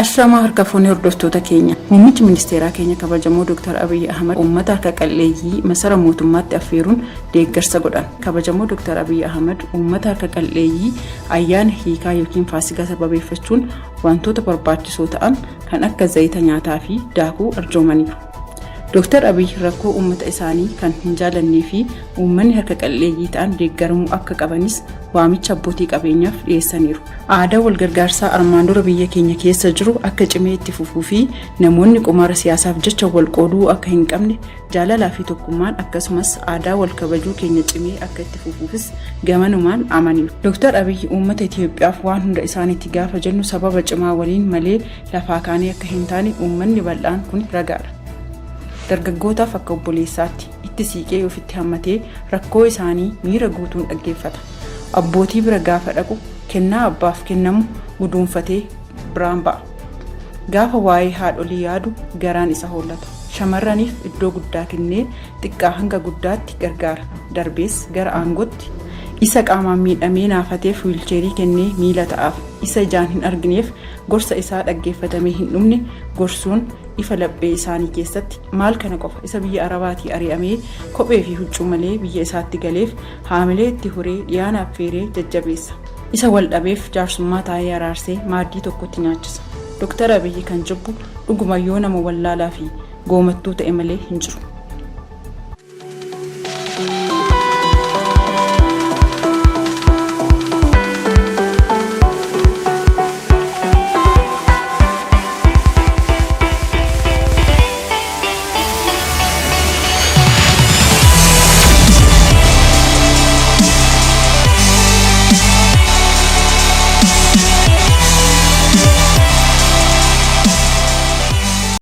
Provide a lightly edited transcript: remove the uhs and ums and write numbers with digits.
Ashamaa harka fuunee hordoftoota keenya. Muummichi ministeeraa keenya kabajamoo Dr. Abiyyi Ahmad uummata harka qalleeyyii masara mootummaatti affeeruun deeggarsa godhan. Kabajamoo Dr. Abiyyi Ahmad uummata harka qalleeyyii ayyaana hiikaa yookiin faasigaa sababeeffachuun wantoota barbaachisoo ta'an kan akka zayita nyaataa fi daakuu arjoomaniiru. Dr. Abiyyi rakkoo uummata isaanii kan hin jaalannee fi uummanni harka qalleeyyii ta'an deeggaramuu akka qabanis waamicha abbootii qabeenyaaf dhiyeessaniiru. Aadaa walgargaarsaa armaan dura biyya keenya keessa jiru akka cimee itti fufuu fi namoonni qumaara siyaasaaf jecha wal qooduu akka hin qabne, jaalalaa fi tokkummaan akkasumas aadaa wal kabajuu keenya cimee akka itti fufuufis gamanumaan amaniiru. Dr. Abiyyi uummata Itoophiyaaf waan hunda isaaniitti gaafa jennu sababa cimaa waliin malee lafaa kaanee akka hin taane uummanni bal'aan kun ragaadha. Dargaggootaaf akka obboleessaatti itti siiqee ofitti hammatee rakkoo isaanii miira guutuun dhaggeeffata. Abbootii bira gaafa dhaqu kennaa abbaaf kennamu guduunfatee biraan ba'a. Gaafa waa'ee haadholii yaadu garaan isa hollata. Shamarraniif iddoo guddaa kennee xiqqaa hanga guddaatti gargaara. Darbees gara aangootti isa qaamaan miidhamee naafateef wiilcheerii kennee miila ta'aaf. Isa ijaan hin argineef gorsa isaa dhaggeeffatamee hin dhumne gorsuun ifa laphee isaanii keessatti maal kana qofa isa biyya Arabaatii ari'amee kophee fi huccuu malee biyya isaatti galeef haamilee itti horee dhiyaana affeeree jajjabeessa. Isa wal dhabeef jaarsummaa taa'ee araarsee maaddii tokkotti nyaachisa. Dr. Abiyyi kan jibbu dhuguma yoo nama wallaalaa fi goomattuu ta'e malee hin jiru.